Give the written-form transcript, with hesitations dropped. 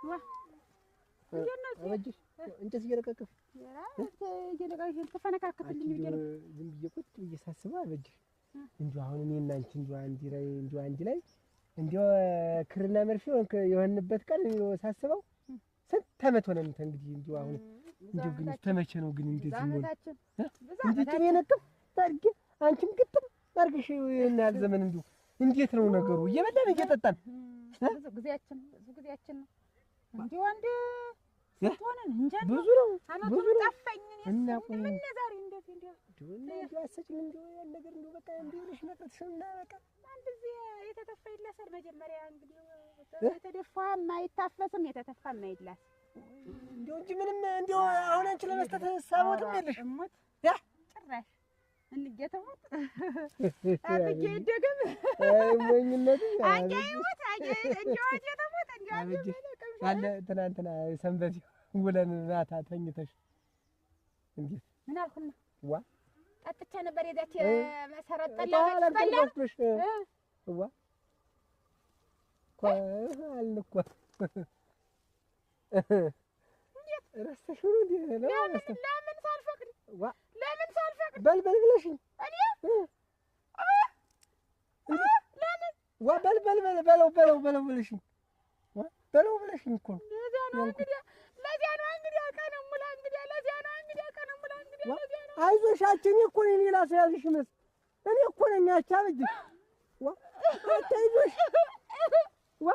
ዋ አበጀሽ እንጨት እየለቀቅሽ ተፈነካከትልኝ ብዬ ነው። ዝም ብዬ ቁጭ ብዬ ሳስበው አበጀሽ እንዲሁ አሁን እኔ እና አንቺ እንዲሁ አንድ ላይ እንዲሁ አንድ ላይ እንዲሁ ክርና መርፌ የሆንበት ቀን ሳስበው ስንት ዓመት ሆነን እንግዲህ እንዲሁ አሁን እንዲሁ ግን ተመቼ ነው ግን እንደዚህ ነው እንዲህ ቅኔ ነጥፍ አድርጌ አንቺም ግጥም አድርገሽ ይሄን ያህል ዘመን እንዲሁ እንዴት ነው ነገሩ? እየበላን እየጠጣን ብዙ ጊዜያችን ብዙ ጊዜያችን ነው እንዲሁ አንድ ስንት ሆነን እንጃ ብዙ ነው ብዙ ነው። ጠፋኝ። እና ቆይ ምን ዛሬ እንደዚህ እንዲሁ እንዲሁ አትሰጭም እንዲሁ ያን ነገር እንዲሁ በቃ እንዲሁ ብለሽ መቅረትሽና በቃ አንድ ጊዜ የተተፋ ይላሳል። መጀመሪያ እንግዲህ የተደፋ የማይታፈስም የተተፋ የማይላስ እንዲሁ እንጂ ምንም እንዲሁ አሁን አንቺ ለመስጠት ሳቦትም የለሽ እሞት ያ ጭራሽ እንጌተሙት አጥጌ ይደገም አይ ሞኝነቱ አጌ ይሙት አጌ እንዲሁ አጌተሙት እንዲሁ አበጀሽ አለ ትናንትና ሰንበት ውለን ማታ ተኝተሽ እንዴት ምን አልኩና ዋ ጠጥቼ ነበር የዛች መሰረት ጠላ ጠላ ዋ አልን እኮ ረስተሽው ነው እንዴ? ለምን ሳልፈቅድ ዋ ለምን ሳልፈቅድ በል በል ብለሽኝ እኔ ለምን ዋ በል በል በል በለው በለው በለው ብለሽኝ ዋ በለው ብለሽኝ እኮ ነው። ለዚያ ነው እንግዲህ ለዚያ ነው እንግዲህ ቀን ሙላ እንግዲህ ለዚያ ነው እንግዲህ ቀን ሙላ እንግዲህ ለዚያ ነው። አይዞሽ አንቺ እኔ እኮ ነኝ ሌላ ሰው ያዝሽ ይመስል እኔ እኮ ነኝ። ያቺ አበጀሽ ዋ አታይዞሽ ዋ